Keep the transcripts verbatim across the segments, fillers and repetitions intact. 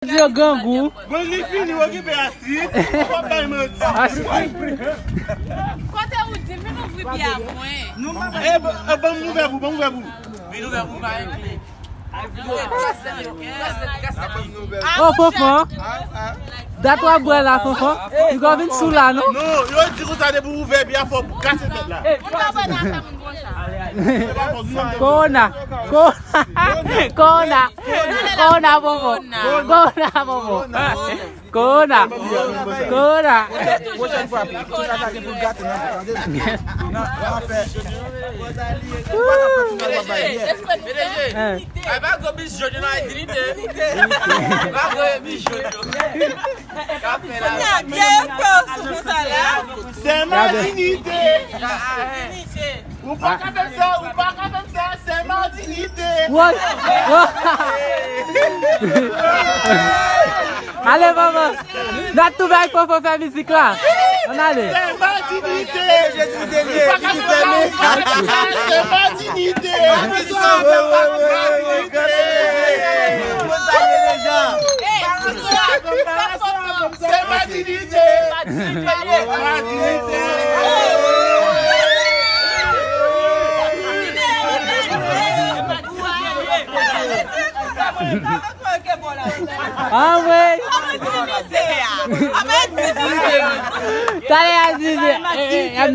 Di yo grangou. Bon, li fini okipe Astrid. Ou pa bay manti. Astrid. Kote ou di, vin ouvri byen mwen. E, ban m ouvè pou, ban m ouvè pou. Vin ouvè pou, pa gen kle. Oh, Fanfan. Dat w ap bwè la, Fanfan. Li gon vin sou la, non? Non, yo di konsa depi ou ouvè byen fò pou kase tèt la. Korona. Korona. Korona. Korona, Fanfan. Korona, Fanfan. Kona! Kona! Pwochèn fwa, tout la gen pou gate nan tande. Nan, nan fè. Ou pa ka fè tout nèg w ap bay yè. P D G, ay pa gwo bis jòj nan la dinite. Pa gwo bis jòj. Ka fè la. Byen fò sou sa la. Se la dinite. Dinite. Ou pa ka fè m sa, ou pa ka fè m sa, se ma dinite. Woy! Ale, manman! N ap touve ak Fofo fè mizik la. Ann ale. Se ma dinite. Jezi dènye, ki fèmen. Se ma dinite. Se ma dinite. Se ma dinite. Anmwey! Talè a di, eh, eh,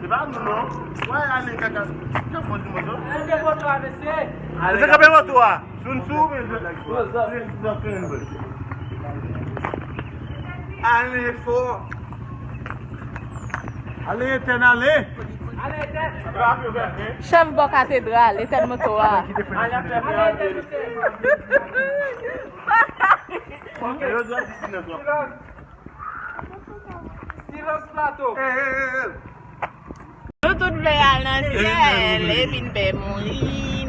Se pa nou non. Wè, ale kaka. Kaka di moto. Mete moto a, mesye. Ale kanpe moto a. Sou n sou, men. Ale fò. Ale etèn, ale. Chèf bò katedral, etèn moto a. Silans plato. Nou tout vle al nan syèl, epi n pè mouri.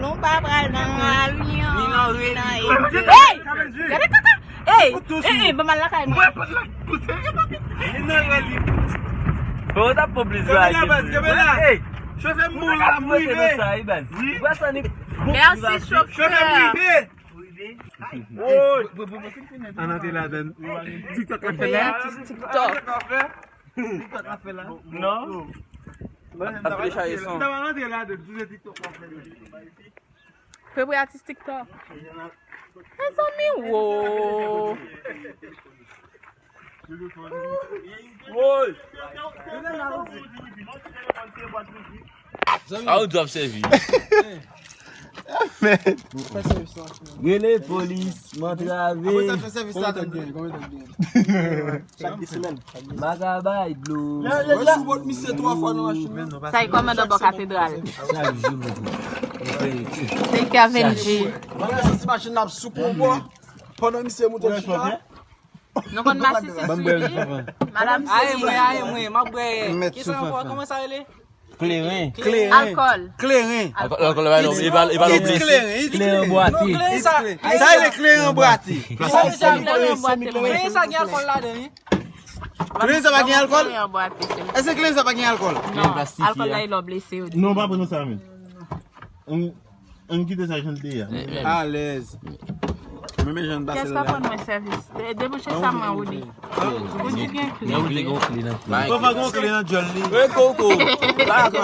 Nou pa pral nan avyon, ni nan ren. Hey! Gade kaka! Hey! Hey, hey, ban m al lakay mwen. Mwen pa t la pouse. Li nan rèl li. Fò w t ap pran plis bagay ke li. Kenbe la, kenbe la. Hey! Chofè m bon la, m rive. Sa, wi, baz. Wi. Ou pa santi bon. Mèsi, chofè. Chofè m rive. Woy. Ann antre ladann. TikTok la fè la. Atis TikTok. TikTok la fè la. Non. Ap telechaje son. Ann antre ladann, tout se TikTok la fè la. Pe pou atis TikTok. Mezanmi, wo. Woy. A ou di w ap sèvi. Rele polis, m antrave. Konbyen tan k gen? Konbyen tan k gen? Chak de semèn. M pa ka bay dlo. Mwen sou bòt misye twa fwa nan machin nan. Sa e kòmandan bò katedral. Chak jou, bobo. Se Kevin G. Mwen santi machin nan ap souke yon bò. Pandan misye moute chita. Nou konn masisi sou li. Madam Sylvie. Aye mwen, aye mwen, m ap bwè. Kisa ankò? Kòman sa rele? Kleren. Kleren. Alkòl. Kleren. Alkòl, alkòl, e pa non, e pa, e pa non. Kleren, kleren. Kleren bwate. Non, kleren sa. Sa rele kleren bwate. Kleren bwate. Kleren sa gen alkòl ladan, wi. Kleren sa pa gen alkòl? Kleren bwate, se. Èske kleren sa pa gen alkòl? Non, alkòl la e lè w blese yo. Non, pa pran non sa menm. Ann kite sa jan l te ye a. Alèz. Men men jan l pase la. Kès pa konn mwen sèvis. De- Debouche sa mwen, Woody. Woody gen kle. Woody gen kle nan kle. Papa gen kle nan djòl li. Wi, koko. Pa konn